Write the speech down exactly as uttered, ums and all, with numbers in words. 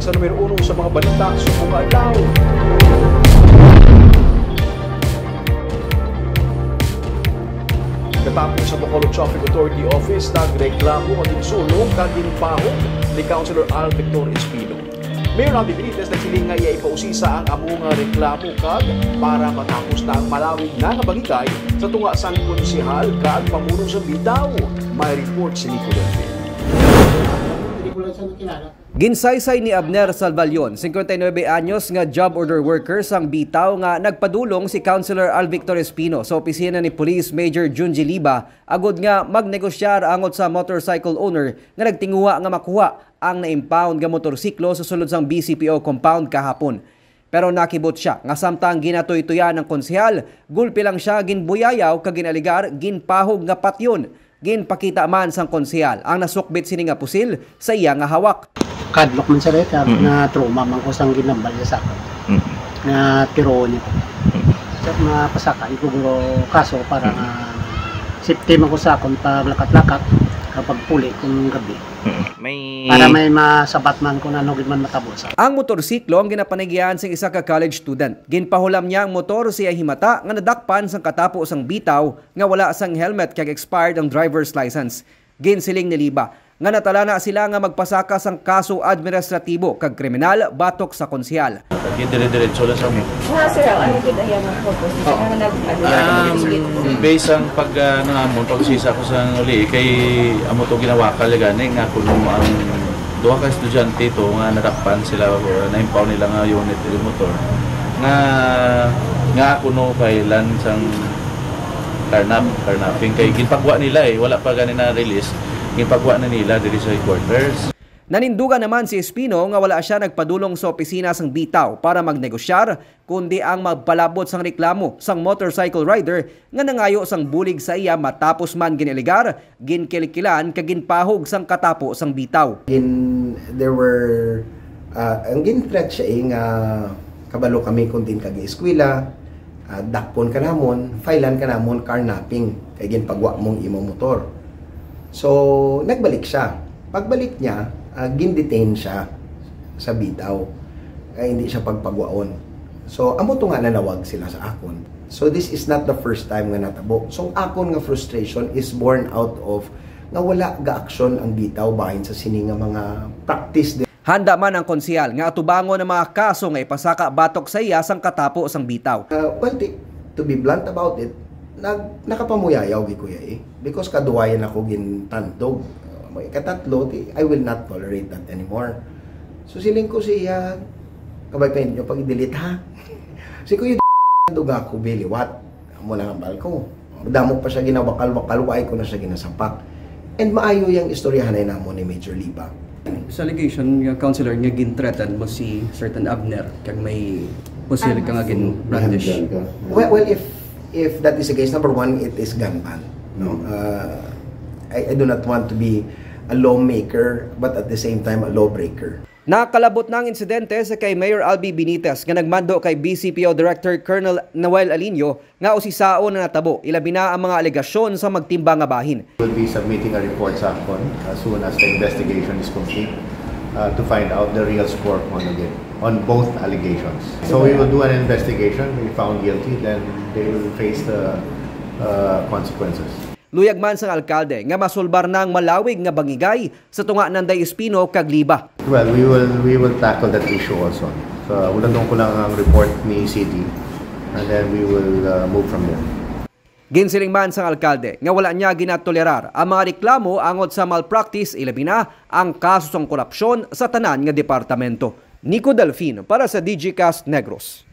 Sa numero uno sa mga balita subong nga adlaw. Katapos sa Bacolod Traffic Authority Office nagreklamo nga ginsulong kag ginpahog ni Councilor Al Victor Espino. Mayor Abby Benitez nagsiling nga iya ipausisa ang amo nga reklamo kag para matapos na ang malawig na nga bangigay sa tunga sang konsehal kag pamuno sa Bitaw. May report si Nico Delfin. Ginsaysay ni Abner Salvalion, singkwenta y nuebe anyos nga job order worker sang Bitaw, nga nagpadulong si Councilor Al Victor Espino sa opisina ni Police Major Junji Liba agud nga magnegosyar angot sa motorcycle owner nga nagtinguha nga makuha ang na-impound nga motorsiklo sa sulod sang B C P O compound kahapon. Pero nakibot sia nga samtang ginatuytoyan ang konsehal, gulpi lang sia ginbuyayaw kag ginaligar ginpahog nga patyon. Ginpakita man sang konsehal ang nasukbit sini nga pusil sa iya nga hawak. Kadlok man sa reta, Mm. na trauma man ko sang ginambal niya sa akon. Mm. Na tiroon niya. Mm. Sa mga pasaka, iguguro kaso para Mm. nga safety man ko sa akon paglakat-lakat, kapag puli kung gabi. Mm. May Para may masabat man kung ano gid man matabo sa Ang motorsiklo ang ginapanigian sing isa ka college student. Ginpahulam niya ang motor sa iya himata nga nadakpan sang katapo sang Bitaw nga wala sang helmet kag expired ang driver's license. Ginsiling ni Liba nga natala na sila nga magpasaka sang kaso administratibo kag kriminal batok sa konsehal. Kaya dire-diretso lang sa mo. Nga, sir, ano gid ang iyang purpose? Oo. Ano nag-, ano, Um, based ang pag, ah, ano namon, pag-usisa ko sa uli, kay amo to ginawa ka gani nga kuno ang duha ka estudyante to nga nadakpan sila, uh, na-impound nila nga unit, yung motor. Nga, nga kuno kailan sang carnap, carnapping, kay ginpagwa nila eh, wala pa gani na-release, ginpagwa na nila diri sa headquarters. Nanindugan naman si Espino nga wala sia nagpadulong sa opisina sang Bitaw para magnegosyar, kundi ang magpalabot sang reklamo sang motorcycle rider nga nangayo sang bulig sa iya matapos man ginaligar, ginkilkilan kag ginpahog sang katapo sang Bitaw. Gin-, there were, ah, ang gin-threat siya eh, nga kabalo kami kung din kag eskwela, ah, dakpon ka namon, filean ka namon, carnapping, kay ginpagwa mong imo motor. So, nagbalik siya. Pagbalik niya, ah, gin-detain siya sa Bitaw. Kay hindi siya pagpagwaon. So, amo to nga nanawag sila sa akon. So, this is not the first time nga natabo. So, akon nga frustration is born out of nga wala ga-aksyon ang Bitaw bahin sa sini nga mga practice. Handa man ang konsehal nga atubangon ang mga kaso nga ipasaka batok sa iya sang katapo sang Bitaw. Uh, well, ti-, to be blunt about it, nag-, nakapamuyayaw gid ko ya eh. Because kaduwayan ako gintandog. Uh, may katatlo, ti, I will not tolerate that anymore. So siling ko siya, kabay pa ninyo pag-delete ha. Si Kuya duga ko biliwat. Amo lang ang bal ko. Damo pa siya ginawakal-wakal, why ko na siya ginasapak. And maayo yang istoryahanay namo ni Major Liba. Sa allegation nga, Counselor, nga gin-threaten mo si certain Abner, kag may pusil ka nga gin-brandish. Well, well, if, if that is the case, number one, it is gun ban. No? Uh, I, I do not want to be a lawmaker, but at the same time, a lawbreaker. Nakalabot na ang insidente sa kay Mayor Albi Benitez nga nagmando kay B C P O Director Colonel Noel Aliño nga usisaon na natabo, ilabi na ang mga alegasyon sa magtimbang nga bahin. We'll be submitting a report sa akon as soon as the investigation is complete, uh, to find out the real score kung ano gid on both allegations. So we will do an investigation. We found guilty, then they will face the, uh, consequences. Luyag man sang alkalde nga masulbar na ang malawig nga bangigay sa tunga nanday Espino kag Liba. Well, we will, we will tackle that issue also. So, ulaton ko lang ang report ni city, and then we will, uh, move from there. Ginsiling man sang alkalde nga wala niya ginatolerar ang mga reklamo angot sa malpractice, ilabi na ang kaso sang korupsyon sa tanan nga departamento. Nico Delfin para sa Digicast Negros.